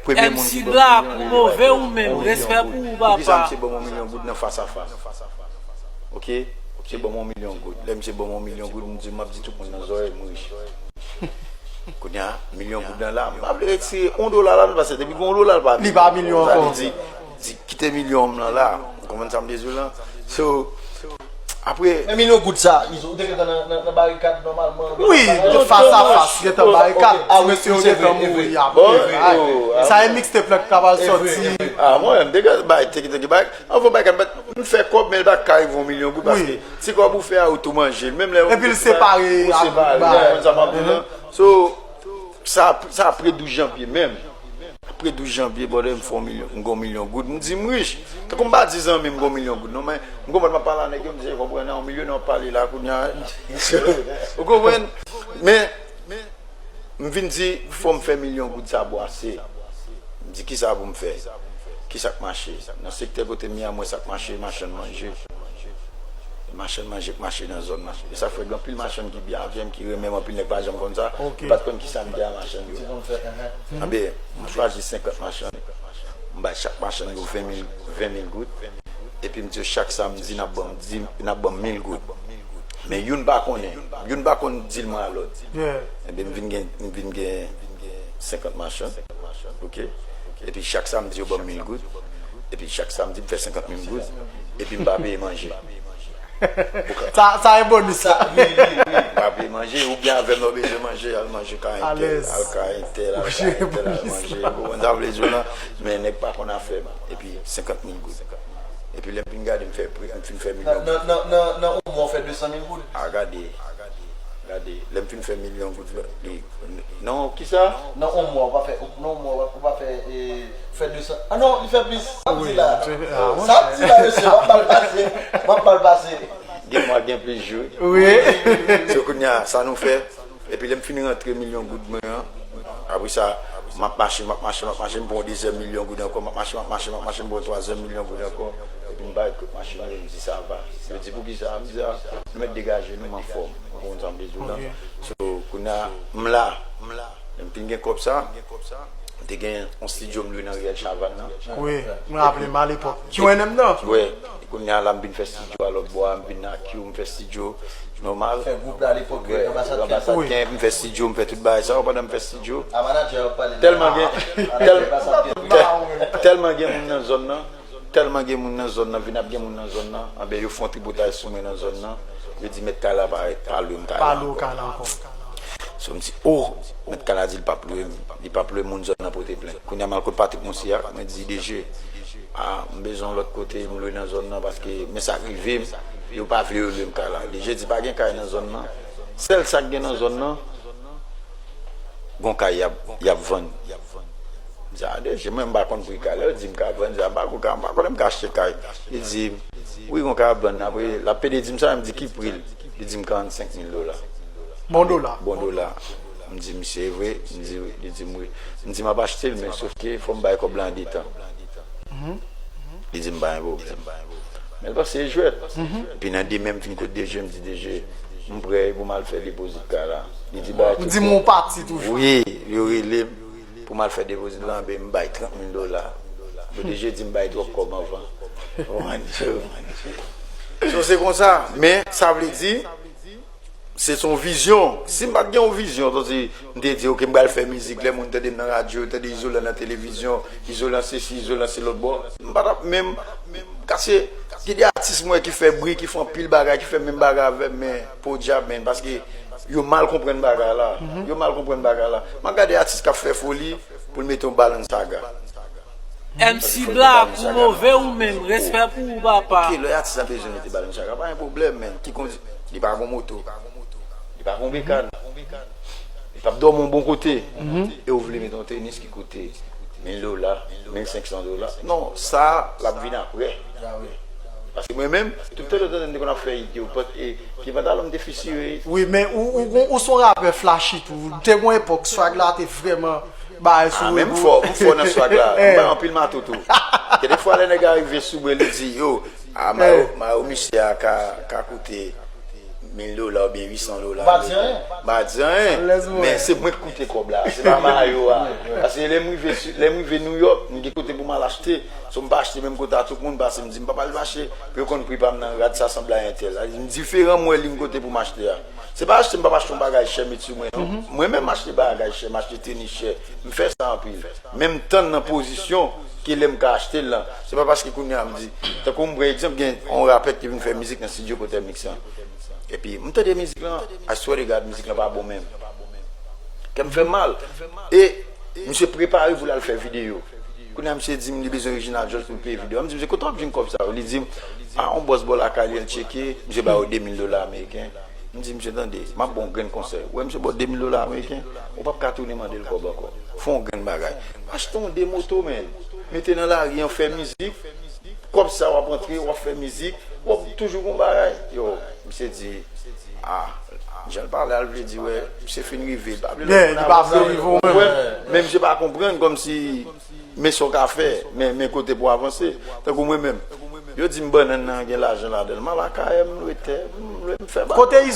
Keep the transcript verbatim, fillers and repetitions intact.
Premye moun ki ban m yon milyon, ou move ou menm, respè pou ou, papa. Pou ki sa misye ban m yon milyon goud nan fas a fas? Ok? Misye ban m yon milyon goud. Lè misye ban m yon milyon goud, m di, m ap di tout moun nan zòrèy m rich. Kounye a, milyon goud lan la, m pa vle retire yon dola la, paske depi gen yon dola, l pa milyon. Li pa milyon ankò. Sa vle di, di, kite milyon m lan la. Ou konprann sa m vle di w lan? So, apre. Men milyon goud sa, Izo, ou te gentan nan, nan, nan barikad nòmalman? Wi, de fas a fas, gentan barikad. Ah wi, mesye yo gentan mouri apre. Sa e mixtape la ki kapab sòti. Ah, mwen, m te gentan bay, te gentan bay. Anvan bay, m fè kòb, men l pa ka rive yon milyon goud, paske ti kòb ou fè a, ou tou manje l. Menm lè epi l separe ak ba. Ou konprann sa m ap di w lan? So, sa, sa apre douz janvye menm. Apre douz janvye, brother, m fè yon milyon, m gen yon milyon goud, m di m rich. Tankou m pa di zanmi m gen yon milyon goud, non, men m konprann m ap pale a nèg yo, m di, "Konprann, yon milyonè w ap pale la, kounye a." Ou konprann? Men, m vin di, fò m fè milyon goud sa bwase. M di, "Kisa pou m fè? Kisa k mache?" Nan sektè kote m ye a, mwen sa k mache, machann manje. Machann manje k mache nan zòn nan. E sa fè gen anpil machann ki byen avè m, ki renmen m, anpil nèg pa janm konn sa. Yo pa t konn kisa m te a machann yo. Anben, m chwazi senkant machann. M bay chak machann yo ven mil, ven mil goud. Epi m di yo chak samdi n ap ban m di, n ap ban m mil goud. Men youn pa konnen, youn pa konn di l mwen a lòt. Enben, m vin gen, m vin gen senkant machann. Ok? Epi chak samdi yo ban m mil goud. Epi chak samdi m fè senkant mil goud. Epi m pa peye manje. Sa, sa e bonis la. M pa peye manje, oubyen avè m lè w bezwen manje, al manje kay entèl, al kay entèl, al kay entèl, al manje. Ou konprann sa m vle di w lan? Men nèg pa konn afè m. Epi senkant mil goud. Epi lè m fin gade, m fè pre, m fin fè milyon. Nan, nan, nan, nan yon mwa, w fè de san mil goud. A, gade. Gade, lè m fin fè milyon goud, li, non, kisa? Nan yon mwa, w pa fè, nan yon mwa, w pa fè, e, fè de san. Ah non, li fè plis. Sa m di la. Sa m di la, mesye, m ap mal pase. M ap mal pase. Gen mwa, gen plis jou. Wi. So, kounye a, sa nou fè. Epi lè m fin rantre milyon goud mwen an, apre sa, m ap mache, m ap mache, m ap mache, m pran yon dezyèm milyon goud ankò, m ap mache, m ap mache, m ap mache, m pran yon twazyèm milyon goud ankò. Epi m bay tout machin yo, m di, "Sa va." Yo di, "Poukisa?" M di, "A, nou mèt degaje nou, m anfòm." Ou konprann sa m vle di w lan? So, kounye a, m la. Lè m fin gen kòb sa, m te gen yon estidyo m lwe nan riyèl Chavann nan. Wi, m raple m alepòk. Q N M nan? Wi. Kounye a la, m vin fè estidyo a lòt bò a, m vin nan Q, m fè estidyo nòmal. Fè gwoup la alepòk, Ranbasad Kemp, m fè estidyo, m fè tout bagay sa yo pandan m fè estidyo. Tèlman gen, tèl-, tèl-, tèlman gen moun nan zòn nan, tèlman gen moun nan zòn nan, vin ap gen moun nan zòn nan, anben yo fè yon tripotay sou mwen nan zòn nan, yo di mèt kay la pa, pa lwe m kay la ankò. So m di, "Oh, mèt kay la di l p ap lwe m, li p ap lwe moun zòn nan pote plent." Kounye a m al kot Patrick Monsieur a, mwen di, "D G, a, m bezwen yon lòt kote m lwe nan zòn nan, paske men sa k rive m, yo pa vle yo lwe m kay la." D G di, "Pa gen kay nan zòn nan. Sèl sa k gen nan zòn nan, gon kay y ap, y ap vann." M di, "A, D G, mwen m pa konn pri kay. Lè yo di m ka vann, m di, a, m pa konn kay, m pa konnen m ka achte kay." Li di m, "Wi, gon kay ap vann." Apre, l ap pede di m sa, m di, "Ki pri l?" Li di m, "Karannsenk mil dola." Bon dola. Bon dola. M di, "Misye, e vre?" M di, "Wi." Li di m, "Wi." M di, "M ap achte l, men sof ke fò m bay kòb la an de tan." Li di m, "Pa gen pwoblèm." Men l panse e jwèt. Epi nan demen, m fin kot D G, m di, "D G, m prè pou m al fè depozit kay la." Li di, "Bay tout bon." Ou di m yon pati toujou. Wi, yo rele m pou m al fè depozit la, anben m bay trant mil dola. Bon, D G di m bay twòp kòb anvan. Ou konprann? So, se konsa. Men, sa vle di, se, se yon vizyon. Si m pa t gen yon vizyon, tankou si m te di, "Ok, m pral fè mizik," lè moun tande m nan radyo, yo tande Izolan nan televizyon, Izolan sesi, Izolan se lòt bò, m pa t ap menm, paske gen de atis m wè ki fè bri, ki fè anpil bagay, ki fè menm bagay avè m, men podyab, men, paske yo mal konprann bagay la. Yo mal konprann bagay la. M ap gade atis k ap fè foli pou l mete yon Balenciaga. M C Black, ou move ou menm, respè pou ou, papa. Ok, lè atis la bezwen mete Balenciaga, pa gen pwoblèm, men. Ki kondi-, li pa gon moto. Li pa gon bekàn. Li p ap dòmi yon bon kote. E ou vle mete yon tenis ki koute mil dola, mil senk san dola. Non, sa, l ap vin apre. Paske mwen menm, tout tan m te konn ap fè it yo, e, ki pantalon m te fisire. Wi, men ou, ou, ou, ou se yon rapè flashy tou. Te gon epòk, swag la te vrèman bay sou. Ah, men m fò, m fò nan swag la. M bay anpil mato tou. Gen de fwa lè nèg a rive sou mwen, li di, "Yo, ah, mayo, mayo misye a ka, ka koute mil dola oubyen uit san dola. M pa di anyen. M pa di anyen. Men se mwen ki koute kòb la. Se pa Mayo a. Paske lè m rive, lè m rive Nouyòk, m gen kote pou m al achte. So m pa achte menm kote a tout moun, paske m di m pa pral mache pou yo konn pri pa m nan rad sa sanble a entèl. M diferan, m wè liy kote pou m achte a. Se pa achte, m pa achte yon bagay chè met sou mwen non. Mwen menm m achte bagay chè, m achte tenis chè. M fè sa anpil. Men m tann nan pozisyon ke lè m ka achte l lan. Se pa paske kounye a m di, tankou m pran egzanp, gen yon rapè ki vin fè mizik nan estidyo kote m mikse an. Epi m tande mizik lan, I swear to God, mizik lan pa bon menm. Kè m fè m mal. E misye prepare pou l al fè videyo. Kounye a misye di m li bezwen Reginald Georges pou l peye videyo a. M di misye, kote w ap jwenn kòb sa yo? Li di m, a yon bòs bò lakay li, al tcheke, misye ba yo de mil dola ameriken. M di misye, tande, m ap ba w yon grenn konsèy. Ou wè misye ba w de mil dola ameriken, ou p ap ka tounen mande l kòb ankò. Fè yon grenn bagay. Achte yon de moto, men. Mete nan lari an, fè mizik. Kòb sa w ap antre, w ap fè mizik, w ap toujou gon bagay. Yo, misye di, a, jan l pale a, l vle di, wè, misye fin rive, l pa vle lòt moun avanse. Men misye pa konprann, kòmsi, men sa w ka fè, men, men kote pou w avanse. Tankou mwen menm, yo di m bannann nan gen lajan ladan l. M al Akayè, m lwe tè, m lwe, m fè bagay. Kote